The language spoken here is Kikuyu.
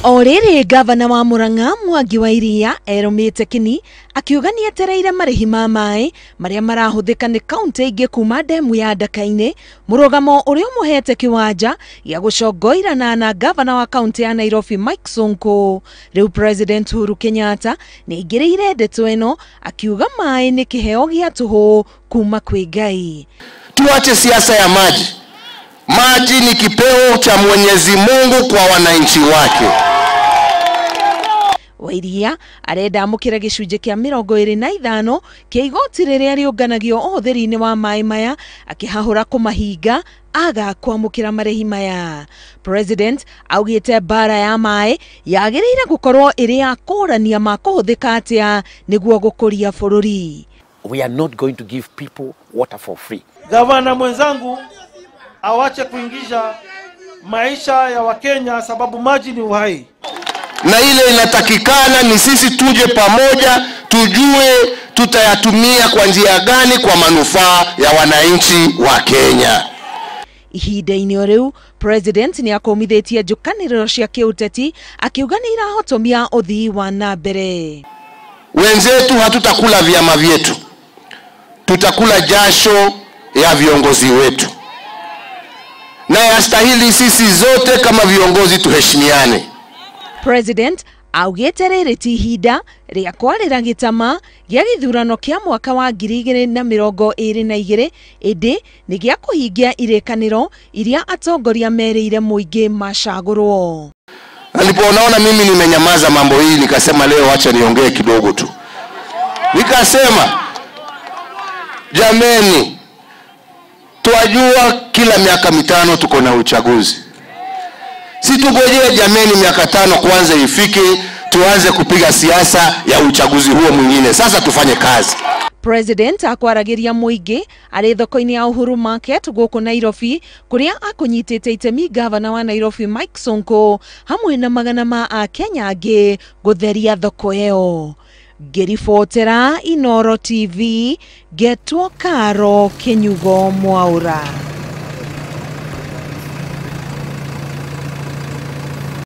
O rĩrĩ gavana wa Murang'a Mwangi wa Iria erũmĩte kĩni akiuga nĩetereire marĩhi ma maĩ marĩa marahũthĩka nĩ kaunti ingĩ kuma ndemu ya Ndaka-inĩ, mũrũgamo ũrĩa ũmũhete kĩwanja gĩa gũcongoirana na gavana wa kaunti ya Nairobi Mike Sonko. Rĩu President Uhuru Kenyatta nĩaingĩrĩire ndeto ĩno akiuga maĩ nĩ kĩheo gĩa tũhũ kuma kwĩ Ngai. Tuache siasa ya maji. Maji ni kipeo cha Mwenyezi Mungu kwa wananchi wake. Wairia arenda amũkĩre gĩcunjĩ kĩa 25 kĩa igoti rĩrĩa rĩũnganagio ũhũthĩri-inĩ wa maĩ maya akĩhahũra kũmahinga aga kwamũkĩra marĩhi maya. President augĩte mbara ya maĩ yagĩrĩire gũkorwo ĩrĩ ya kũrania makũhũthĩka atĩa nĩguo gũkũria bũrũri. We are not going to give people water for free. Gavana mwenzangu awache kuingiza maisha ya Wakenya sababu maji ni uhai. Na ile inatakikana ni sisi tuje pamoja tujue tutayatumia kwa njia gani kwa manufaa ya wananchi wa Kenya. Ihinda-inĩ o rĩu President nĩ akũmithĩtie njũkanĩrĩro cia kĩũteti akiuga nĩ irahotomia ũthii wa na mbere. Wenzetu hatutakula vyama vyetu, tutakula jasho ya viongozi wetu, na yastahili sisi zote kama viongozi tuheshimiane. President augĩte rĩrĩ ti ihinda rĩa kwarĩra gĩtama gĩa gĩthurano kĩa mwaka wa 2022 ĩndĩ nĩ gĩa kũhingia irĩkanĩro iria atongoria merĩire mũingĩ macagũrwo. Nilipoona mimi nimenyamaza mambo hii nikasema leo acha niongee kidogo tu. Nikasema jameni, twajua kila miaka 5 tuko na uchaguzi. Si tungojee jameni miaka 5 kwanza ifike tuanze kupiga siasa ya uchaguzi huo mwingine. Sasa tufanye kazi. President akwaragiria mũingĩ arĩ thoko-inĩ ya Uhuru Market gũkũ Nairobi kũrĩa akũnyitĩte itemi gavana wa Nairobi Mike Sonko hamwe na magana ma akenya angĩ gũtheria thoko ĩyo. Ngĩribotera Inooro TV, ngetwo Karo Kinyugo Mwaura.